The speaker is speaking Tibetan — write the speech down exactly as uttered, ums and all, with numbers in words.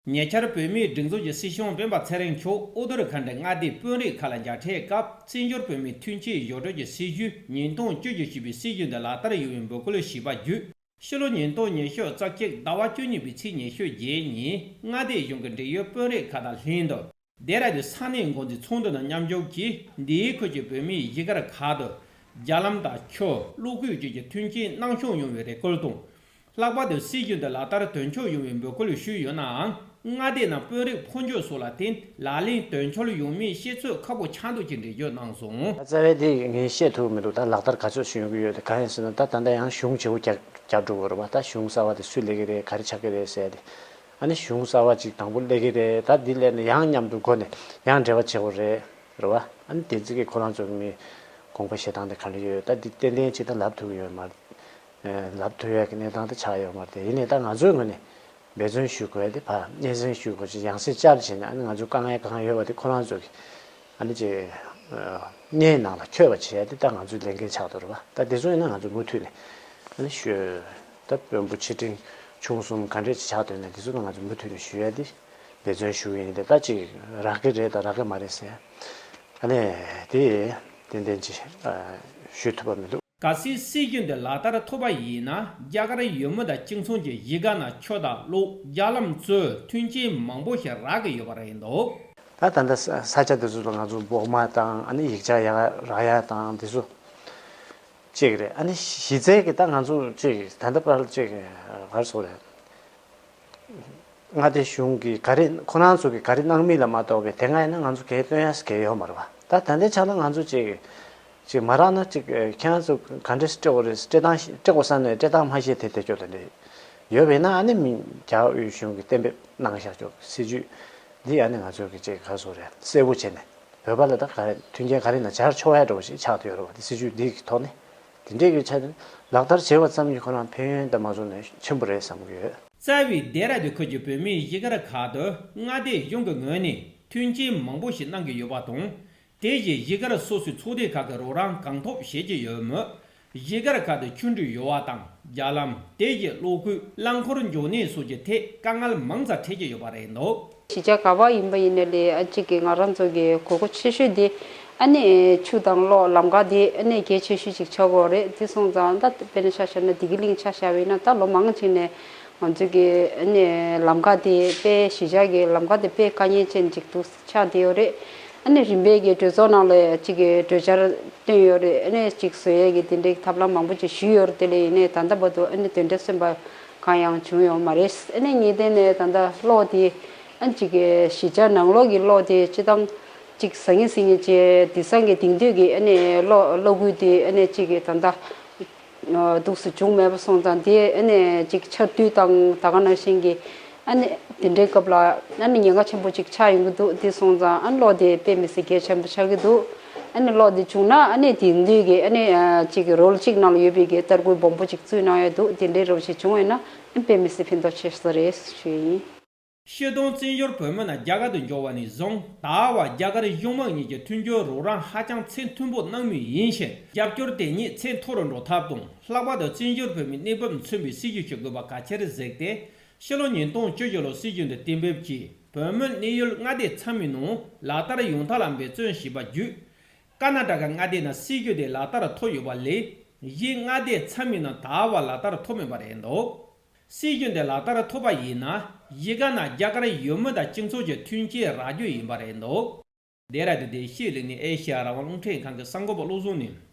ཉེ་ཆར་བོད་མིའི་སྒྲིག་འཛུགས་ཀྱི་སྲིད་སྐྱོང་སྤེན་པ་ཚེ་རིང་མཆོག་ཨུ་ཏར་ཁན་ཌའི་མངའ་སྡེའི་དཔོན་རིགས་ཁག་ལ་མཇལ་འཕྲད་སྐབས། བཙན་བྱོལ་བོད་མིའི་མཐུན་རྐྱེན་གཞོགས་སྒྲིག་གི་སྲིད་བྱུས་ཉིས་སྟོང་བཅུ་བཞི་ཞེས་པའི་སྲིད་བྱུས་འདི་ལག་བསྟར་ཡོང་བའི་འབོད་སྐུལ་ཞུས་པ་བརྒྱུད། ཕྱི་ལོ་ཉིས་སྟོང་ཉི་ཤུ་རྩ་གཅིག་ཟླ་བ་བཅུ་གཉིས་པའི་ཚེས་ཉི་ཤུ་བརྒྱད་ཉིན་མངའ་སྡེ་གཞུང་གི་འབྲེལ་ཡོད་དཔོན་རིགས་ཁག་དང་ལྷན་དུ། ལྡེ་ར་ལྡུན་ས་གནས་འགོ་འཛིན་ཚོགས་འདུ་ནང་མཉམ་ཞུགས་ཀྱིས། འདིའི་ཁུལ་གྱི་བོད་མིའི་གཞིས་སྒར་ཁག་ཏུ་རྒྱ་ལམ་དང་ཆུ། གློག་སྐུད་བཅས་ཀྱི་མཐུན་རྐྱེན་གནང་སྐྱོང་ཡོང་བའི་རེ་སྐུལ་དང་། ལྷག་པར་དུ་སྲིད་བྱུས་འདི་ལག་བསྟར་དོན་འཁྱོལ་ཡོང་བའི་འབོད་སྐུལ་ཞུས་ཡོད་ནའང་། མངའ་སྡེ་ནང་དཔོན་རིགས་འཕོ་འགྱུར་སོགས་ལ་བརྟེན་ལག་ལེན་དོན་འཁྱོལ་ཡོང་མིན་ཤེས་ཚོད་ཁག་པོ་ཆགས་འདུག་ཅེས་འགྲེལ་བརྗོད་གནང་སོང་། རྩ་བའི་དེ་ངས་བཤད་ཐུབ་མི་འདུག་ད་ལག་བསྟར་ག་ཚོད་ཞིག་ཡོང་གི་ཡོད་དེ་གང་ཡིན་ཟེར་ན། ད་ད་ལྟ་ཡང་གཞུང་བརྗེ་པོ་རྒྱག་རྒྱག་འགྲོ་དགོས་རེད་པ། ད་གཞུང་གསར་པ་དེ་སུས་སླེབས་ཀྱི་རེད། ག་རེ་ཆགས་ཀྱི་རེད་ཟེར་ཏེ། ཨ་ནི་གཞུང་གསར་པ་ཅིག་དང་པོ་སླེབས་ཀྱི་རེད། ད་འདི་སླེབས་ནས་ཡང་མཉམ་དུ་སྒོ་ནས་ཡང་འབྲེལ་བ་བྱེད་དགོས་རེད། རེད་བ། ཨ་ནི་དེ་ཚིག་གི་ཁོ་རང་ཚོ་གི་མི་དགོངས་པ་བཞེས་སྟངས་དེ་ག་འདྲ་ཡོད། ད་འདི་ཏན་ཏན་ཅིག་ད་ལབ་ཐུབ་ཀྱི་ཡོད་མ་རེད། ལབ་ཐུབ་ཡག་གི་གནས་སྟངས་དེ་ཆགས་ཡོད་མ་རེད། དེ་ཡིན་ནའི་ད་ང་ཚོའི་ངོས་ནས་འབད་བརྩོན་ཞུ་དགོས་དེ་ཕར་སྙན་སེང་ཞུ་དགོས་ཅིག་ཡང་སེ་བཅར་བྱས་ནས། ཨ་ནི་ང་ཚོའི་དཀའ་ངལ་གང་ཡོད་པ་དེ་ཁོ་རང་ཚོ་གི་ཨ་ནི་ཅིག་སྙན་ནང་ལ་འཁྱོལ་བ་བྱེད་ཡ་དེ་ད་ང་ཚོའི་ལས་འགན་ཆགས་འདུག་རེད་བ། ད་དེ་ཚོ་ཡིན་ན་ང་ཚོ་མུ་མཐུད་ནས་ཨ་ནི་ཞུ། ད་དཔོན་པོ་ཆེ་འབྲིང་ཆུང་གསུམ་ག་འདྲས་ཅིག་ཆགས་འདུག་ན་དེ་ཚོ་ད་ང་ཚོ་མུ་མཐུད་ནས་ཞུ་ཡ་དེ་འབད་བརྩོན་ཞུ་གི་ཡིན། དེ་ད་ཅིག་རག་གི་རེད་དང་རག་གི་མ་རེད་ཟེར་ཨ་ནི་དེ་ཏན་ཏན་ཅིག་ཞུ་ཐུབ་པ་མི་འདུག་གལ་སྲིད་སྲིད་བྱུས་འདི་ལག་བསྟར་ཐུབ་པ་ཡིན་ན། རྒྱ་གར་ཡུལ་མི་དང་གཅིག་མཚུངས་ཀྱི་གཞིས་ཀ་ནང་ཆུ་དང་གློག་རྒྱ་ལམ་གཙོས་མཐུན་རྐྱེན་མང་པོ་ཞིག་རག་གི་ཡོད་པ་རེད་འདུག་ད་ད་ལྟ་ས་ས་ཆ་དེ་ཚོ་ལ་ང་ཚོ་སྦོག་མ་དང་། ཨ་ནི་ཡིག་ཆ་ཡག་རག་ཡ་དང་དེ་ཚོ་གཅིག་རེད། ཨ་ནི་གཞི་རྩའི་གི་ད་ང་ཚོ་གཅིག་ད་ལྟ་བར་གཅིག་ག་རེ་ཟེར་དགོས་རེད། མངའ་སྡེ་གཞུང་གིས་ག་རེ་ཁོ་རང་ཚོ་གིས་ག་རེ་གནང་མིན་ལ་མ་གཏོགས་པའི་དེ་སྔ་ཡིན་ན་ང་ཚོ་གའི་སྟོན་ཡ་གའི་ཡོད་མ་རེད་བ། ད་ད་ལྟའི་ཆ་ལ་ང་ཚོ་ཅིག་ཅིག་མ་རག་ན་ཅིག་ཁྱེད་རང་ཚོ་ག་འདྲས་སྤྲད་དགོས་རེད། སྤྲད་སྟངས་ཤེས་སྤྲད་དགོས་ས་ནས་སྤྲད་སྟངས་མ་ཤེས་དེ་དེ་སྐྱོ་དེ་འདྲས་ཡོད་པས་ན། ཨ་ནི་མི་རྒྱ་དབུས་གཞུང་གིས་གཏན་འབེབས་གནང་བཞག་ཆོག་སྲིད་ཇུས་འདི་ཨ་ནི་ང་ཚོ་གིས་ཅིག་ག་རེ་ཟེར་དགོས་རེད། གསལ་པོ་བྱས་ནས་བོད་པ་ལ་ད་ག་རེ་མཐུན་རྐྱེན་ག་རེ་ན་སྦྱར་ཆོག་ཡ་འདྲ་བོ་ཞིག་ཆགས་བསྡད་ཡོད་རེད་བ། དེ་སྲིད་ཇུས་འདི་གི་ཐོག་ནས་དེ་འདྲས་ཀྱི་ཆ་ནས་ལག་བསྟར་བྱས་པ་ཙམ་གྱིས་ཁོ་རང་ཕན་ཡོན་དང་མ་བཟུང་ནས་ཆེན་པོ་རེད་བསམ་གྱི་ཡོད། རྩ་བའི་ལྡེ་ར་ལྡུན་ཁུལ་གྱི་བོད་མིའི་གཞིས་སྒར་ཁག་ཏུ་མངའ་སྡེ་གཞུང་གི་ངོས་ནས་མཐུན་རྐྱེན་མང་པོ་ཞིག་གནང་གི་ཡོད་པ་དང་། དེ་བཞིན་གཞིས་སྒར་སོ་སོའི་ཚོགས་སྡེ་ཁག་གིས་རོགས་རམ་གང་ཐུབ་བྱེད་ཀྱི་ཡོད་མོད། གཞིས་སྒར་ཁག་ཏུ་ཆུ་འགྲུལ་ཡོད་པ་དང་། རྒྱ་ལམ། དེ་བཞིན་གློག་སྐུད། རླངས་འཁོར་འབྱོར་གནས་སོགས་ཀྱི་ཐད་དཀའ་ངལ་མང་ཙམ་འཕྲད་ཀྱི་ཡོད་པ་རེད་འདུག་གཞིས་ཆགས་ག་པར་ཡིན་པ་ཡིན་ནའི་ལས། ཨ་ཅིག་གི་ང་རང་ཚོ་གི་དགོས་མཁོ་ཆེ་ཤོས་དེ་ཨ་ནི་ཆུ་དང་གློག་ལམ་ཁ་དེ་ཨ་ནི་གལ་ཆེ་ཤོས་ཅིག་ཆགས་ཀྱི་ཡོད་རེད། དེ་སོང་ཙང་ད་དཔེར་ན་ཆ་བཞག་ན་བདེ་སྐྱིད་གླིང་ཆ་བཞག་པ་ཡིན་ན། ད་ལོ་མང་ཅིག་ནས་ང་ཚོ་གི་ཨ་ནི་ལམ་ཁ་དེ་དཔེ་གཞིས་ཆགས་ཀྱི་ལམ་ཁ་དེ་དཔེ་དཀའ་ངལ་ཅན་ཅིག་ཏུ་ཆགས་བསྡད་ཡོད་རེད། ཨ་ནི་རིམ་པས་ཀྱི་གྲོས་ཚོགས་ནང་ལ་ཅིག་གི་གྲོས་འཆར་བཏོན་ཡོད་རེད། ཨ་ནི་ཅིག་བཟོ་ཡས་ཀྱི་དེ་འདྲའི་ཐབས་ལམ་མང་པོ་ཅིག་ཞུས་ཡོད་རེད། དེ་ལས་ཡིན་ནའི་ད་ལྟ་བར་དུ་ཨ་ནི་དོན་འབྲས་སོན་པ་གང་ཡང་བྱུང་ཡོད་མ་རེད། ཨ་ནི་ངེས་གཏན་ནས་ད་ལྟ་གློག་དེ་ཨ་ནི་ཅིག་གི་གཞིས་ཆགས་ནང་ལོགས་ཀྱི་གློག་དེ་སྤྱིར་བཏང་ཅིག་ཟང་ངེ་ཟིང་ངེ་བྱས་དེང་སང་གི་དེང་དུས་ཀྱི་ཨ་ནི་གློག་གློག་སྐུད་དེ་ཨ་ནི་ཅིག་གི་ད་ལྟ་འདུག་སེ་བྱུང་མེད་པ་སོང་ཙང་། དེ་ཨ་ནི་ཅིག་ཆར་དུས་དང་ད་ག་ནང་བཞིན་གྱི་ཨ་ནི་དེ་འདྲའི་སྐབས་ལ་ཨ་ནི་ཉེན་ཁ་ཆེན་པོ་ཅིག་ཆགས་ཡོང་གི་འདུག་དེ་སོང་ཙང་ཨ་གློག་དེ་དཔེ་མི་སྲིད་གལ་ཆེན་པོ་ཆགས་ཀྱི་འདུག་ཨ་ནི་གློག་དེ་བྱུང་ན་ཨ་ནི་དེང་དུས་ཀྱི་ཨ་ནི་ཅིག་རོལ་གཅིག་ནང་ལ་ཡོད་པའི་གི་ཏར་ཁུལ་སྦོམ་པོ་ཅིག་བཙུགས་གནང་ཡ་འདུག་དེ་འདྲའི་རོལ་ཞིག་བྱུང་བས་ན་ཨ་ནི་དཔེ་མི་སྲིད་ཕན་ཐོགས་ཆེ་ས་རེད་ཞུ་ཡིན། ཤུལ་དོན་བཙན་བྱོལ་བོད་མི་རྣམས་རྒྱ་གར་དུ་འབྱོར་བ་ནས་བཟུང་ད་བར་རྒྱ་གར་གཞུང་མང་གཉིས་ཀྱི་མཐུན་འགྱུར་རོགས་རམ་ཧ་ཅང་ཚད་མཐོན་པོ་གནང་མུས་ཡིན་ཞིང་། རྒྱབ་སྐྱོར་དེ་ཉིད་ཚད་མཐོ་རུ་འགྲོ་ཐབས་དང་། ལྷག་པར་དུ་བཙན་བྱོལ་བོད་མིའི་གནས་བབ་མཚོན་པའི་སྲིད་ཇུས་ཤིག་དགོས་པ་གལ་ཆེར་གཟིགས་ཏེ། ཕྱི་ལོ་ཉིས་སྟོང་བཅུ་བཞི་ལོར་སྲིད་ཇུས་འདི་གཏན་འབེབས་ཀྱིས་བོད་མིའི་གནས་ཡུལ་མངའ་སྡེ་ཚང་མའི་ནང་ལག་བསྟར་ཡོང་ཐབས་ལ་འབད་བརྩོན་བྱས་པ་བརྒྱུད། ཀར་ནཱ་ཊ་ཀ་མངའ་སྡེ་ནང་སྲིད་ཇུས་དེ་ལག་བསྟར་ཐུབ་ཡོད་པ་ལས། གཞན་མངའ་སྡེ་ཚང་མའི་ནང་ད་བར་ལག་བསྟར་ཐུབ་མེད་པ་རེད་འདུག་སྲིད་ཇུས་འདི་ལག་བསྟར་ཐུབ་པ་ཡིན་ན། གཞིས་ཀ་ནང་རྒྱ་གར་ཡུལ་མི་དང་སྤྱི་ཚོགས་ཀྱི་མཐུན་རྐྱེན་རག་རྒྱུ་ཡིན་པ་རེད་འདུག་ལྡེ་ར་ལྡུན་དེ་ཤེས་ལེགས་ནས་ཨེ་ཤེ་ཡ་རང་དབང་རླུང་འཕྲིན་ཁང་གི་གསར་འགོད་པ་བློ་བཟང་ནས་